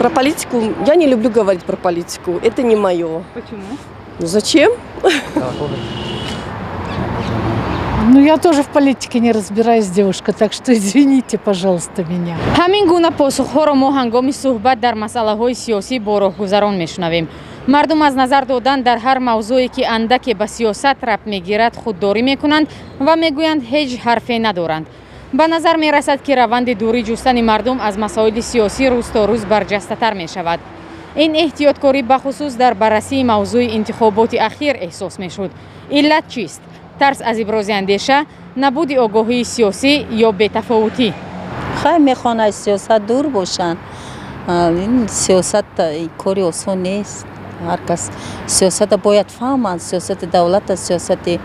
Про политику я не люблю говорить, про политику. Это не мое. Почему? Ну зачем? Ну, я тоже в политике не разбираюсь, девушка, так что извините, пожалуйста, меня. Ҳамин гуна посухҳоро мо ҳангоми суҳбат дар масъалаҳои сиёсӣ бо роҳгузарон мешунавем. Мардум аз назар додан дар ҳар мавзӯе, ки андаке ба сиёсат рабт мегирад, худдорӣ мекунанд ва мегӯянд, ҳеҷ ҳарфе надоранд. Ба назар мерасад, ки раванди дурӣ ҷустани мардум аз масоили сиёсӣ рӯз то рӯз барҷастатар мешавад. Ин эҳтиёткорӣ бахусус дар баррасии мавзӯи интихоботи ахир эҳсос мешуд. Иллат чист? Тарс аз ибрози андеша, набуди огоҳии сиёсӣ ё бетафовутӣ? Хай, мехоҳанд аз сиёсат дур бошанд. Ин сиёсат кори осон нест. Ҳар кас сиёсата бояд фаҳманд, сиёсати давлата, сиёсати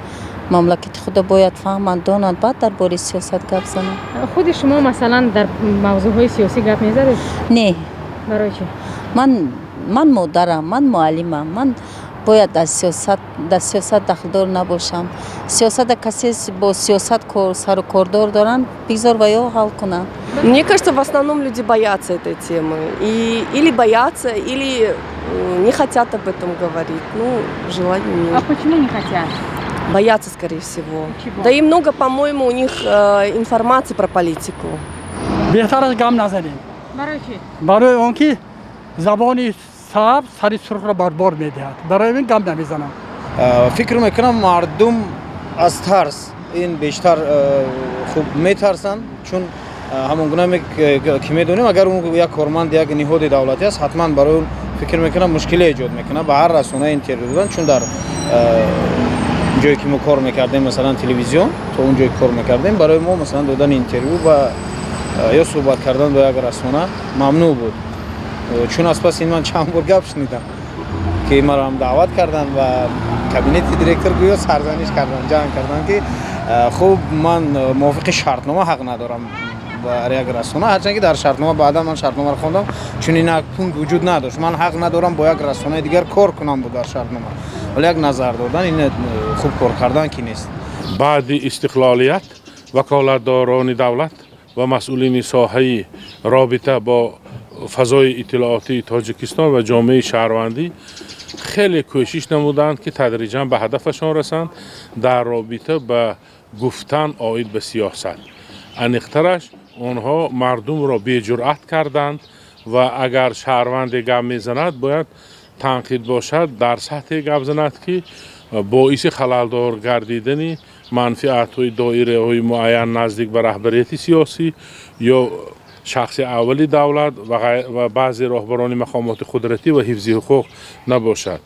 мамлакати худо бояд фаҳманд, донанд, баъд дар бораи сиёсат гап зананд. Худи шумо, масалан, дар мавзӯъҳои сиёсӣ гап мезадед? Не. Барои чӣ? Ман модарам, ман муаллимам, ман бояд аз сиёсат дар сиёсат дахлдор набошам. Сиёсата касе бо сиёсат сару кордор доранд, бигзор ва ё ҳал кунанд. Мне кажется, в основном люди боятся этой темы. И или боятся, или не хотят об этом говорить. Ну, желания нет. А почему не хотят? Боятся, скорее всего. Чего? Да и много, по-моему, у них информации про политику. Беҳтар аст гап назанем. Барои чӣ? Барои он ки забони сабз сари сурхро барбор медиҳад, барои ин гап намезанам. Фикр мекунам, мардум аз тарс ин бештар хуб метарсанд, чун ҳамон гуна ки медонем, агар он як корманд як ниҳоди давлатӣ аст, ҳатман барои он, фикр мекунам, мушкиле эҷод мекунад ба ҳар расона интервю додан. Чун дар ҷое ки мо кор мекардем, масалан, телевизион, то он ҷое кор мекардем, барои мо, масалан, додани интервю ва ё суҳбат кардан бо як расона мамнӯъ буд. Чун аз паси ин ман чанд бор гап шунидам, ки маро ҳам даъват карданд ва кабинети директор, гӯё сарзаниш карданд, ҷанг карданд, ки хуб, ман мувофиқи шартнома ҳақ надорам бар як расона, ҳарчанд ки дар шартнома, баъдан ман шартномаро хондам, чунин як пункт вуҷуд надошт. Ман ҳақ надорам бо як расонаи дигар кор кунам буд дар шартнома, вале як назар додан ин хуб кор кардан ки нест. Баъди истиқлолият ваколатдорони давлат ва масъулини соҳаи робита бо фазои иттилоотии Тоҷикистон ва ҷомеаи шаҳрвандӣ хеле кӯшиш намуданд, ки тадриҷан ба ҳадафашон расанд дар робита ба гуфтан оид ба сиёсат. Аниқтараш, онҳо мардумро беҷуръат карданд ва агар шаҳрванде гап мезанад, бояд танқид бошад, дар сатҳе гап занад, ки боиси халалдор гардидани манфиатҳои доираҳои муайян, наздик ба раҳбарияти сиёсӣ ё шахси аввали давлат ва баъзе роҳбарони мақомоти қудратӣ ва ҳифзи ҳуқуқ набошад.